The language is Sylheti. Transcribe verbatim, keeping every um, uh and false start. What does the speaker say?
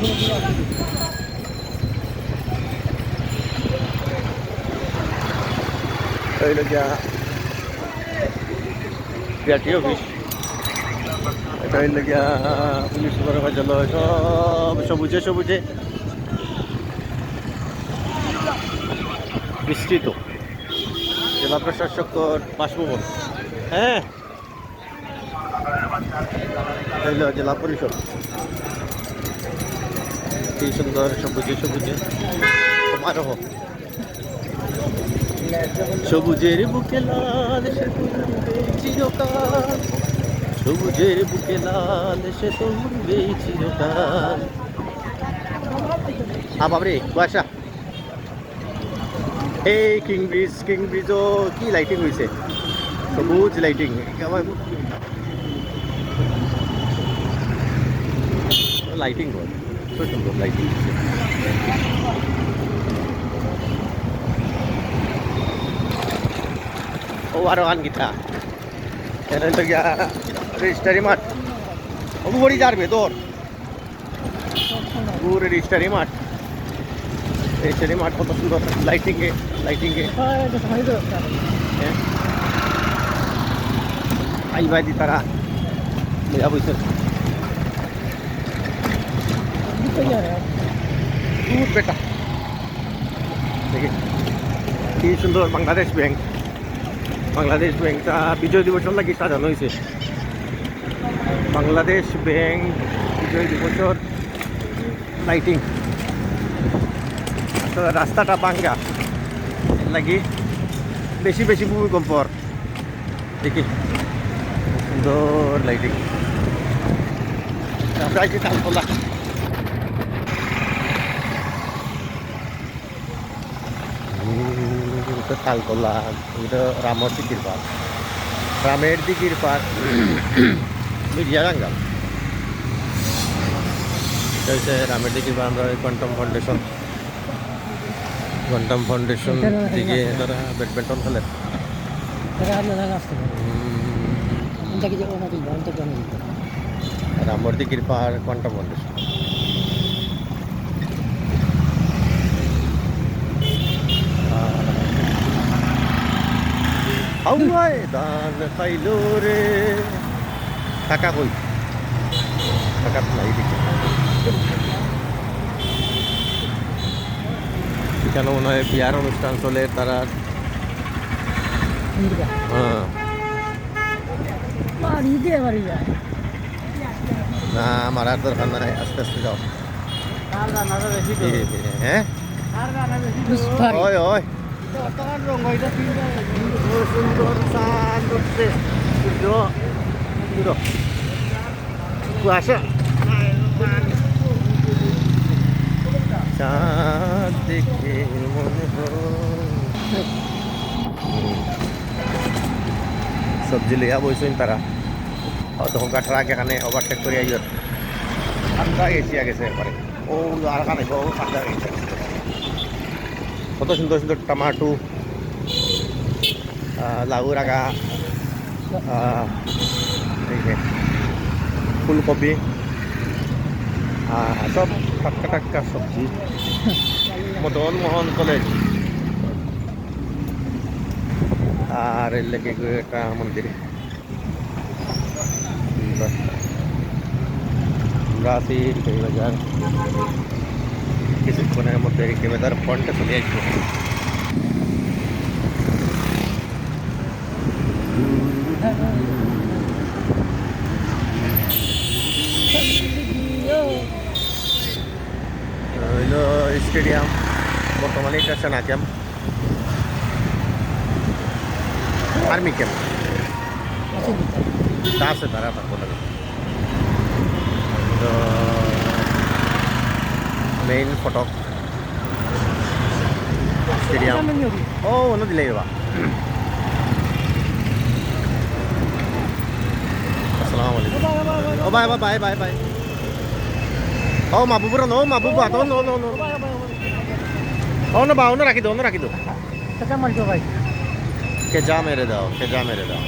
এই লগিয়া BRT office. এটা হইল গিয়া পুলিশ সুপার কার্যালয়, সব সবুজে সবুজে বিস্তৃত। জেলা প্রশাসকের বাসভবন। হ্যাঁ, হইল জেলা পরিষদ। কি সুন্দর সবুজে সবুজে সমারোহ। সবুজের বুকে লাল সেতু উড়বে চিরকাল, সবুজের বুকে লাল সেতু উড়বে চিরকাল। আ বাবারে, কুয়াশা। এই কিং ব্রিজ, কিং ব্রিজও কি লাইটিং হইছে, সবুজ লাইটিং। লাইটিং কর, খুব সুন্দর লাইটিং। ও আরো আন গিতা। এনে তো গিয়া রেজিস্টারি মাঠ। ও বড়ি যার ভেতর। পুরো রেজিস্টারি মাঠ। রেজিস্টারি মাঠ কত সুন্দর লাইটিং এ, লাইটিং এ। হ্যাঁ? আই ভাই দি তারা। মেরা বইছে। দূর বেটা। দেখি। কি সুন্দর বাংলাদেশ ব্যাংক। বাংলাদেশ ব্যাংকটা বিজয় দিবসর লাগি সাজানো হইছে। বাংলাদেশ ব্যাংক বিজয় দিবসর লাইটিং। আসলে রাস্তাটা ভাঙ্গা, এর লাগি বেশি বেশি ভূমিকম্প অর। দেখি, সুন্দর লাইটিং। আমরা আইছি তালতলা। হুম, এটা তালতলা, এটা রামর দিঘির পার। রামের দিঘির পার। মিডিয়া জঙ্গল। এটা হচ্ছে রামের দিঘির পার, আমরা ওই কোয়ান্টাম ফাউন্ডেশন। কোয়ান্টাম ফাউন্ডেশন থেকে তারা ব্যাডমিন্টন খেলে। তারা আর না আসতে পারে। হুম। এটা কি যে ওনা দিল, অন্তত জানা দিল। রামর দিঘির পার, কোয়ান্টাম ফাউন্ডেশন। হাওয়ায় ধান খাইলো রে। কাকা কই? কাকা তো নাই দেখি। এখানে মনে হয় বিয়ার অনুষ্ঠান চলে, তারা। হ্যাঁ। মারি দে, মারি দে। না, মারার দরকার নাই, আস্তে আস্তে যাও। ধীরে ধীরে, হ্যাঁ? ওই, ওই। সুন্দর চাঁদ উঠছে, সূর্য পুরো কুয়াশা। চাঁদ দেখে মনে হয়। সবজি লইয়া বইছইন তারা। অতক্ষণ ট্রাক এখানে ওভারটেক করে আইয়র। ঠান্ডা এসিয়া গেছে একবারে। ও আর কানে গো, ঠান্ডা এসিয়া গেছে। কত সুন্দর সুন্দর টমাটো, আহ, লাউ রাগা, আহ, এই যে ফুলকপি, আহ, সব টাটকা টাটকা সবজি। মদন মোহন কলেজ। আর এর লগে একটা মন্দির। আমরা আছি রিকাবি বাজার। কিছুক্ষণের মধ্যে রিকাবি বাজার ফ্রন্টে চলে আসবো। হইল স্টেডিয়াম, বর্তমানে এটা সেনা ক্যাম্প। Army camp. তা আছে, তারা থাকবো না। তো মেইন ফটক স্টেডিয়াম। ও, অন্য দিলে বাবা। আসসালামু আলাইকুম। ও বাই, বাই, বাই, বাই, বাই। ও Mahbubur, no, Mahbuba, no, no, no, no. ও না বা, অন্য রাখি দো, অন্য রাখি দো। কেজা মারছো ভাই। কেজা মেরে দাও, কেজা মেরে দাও।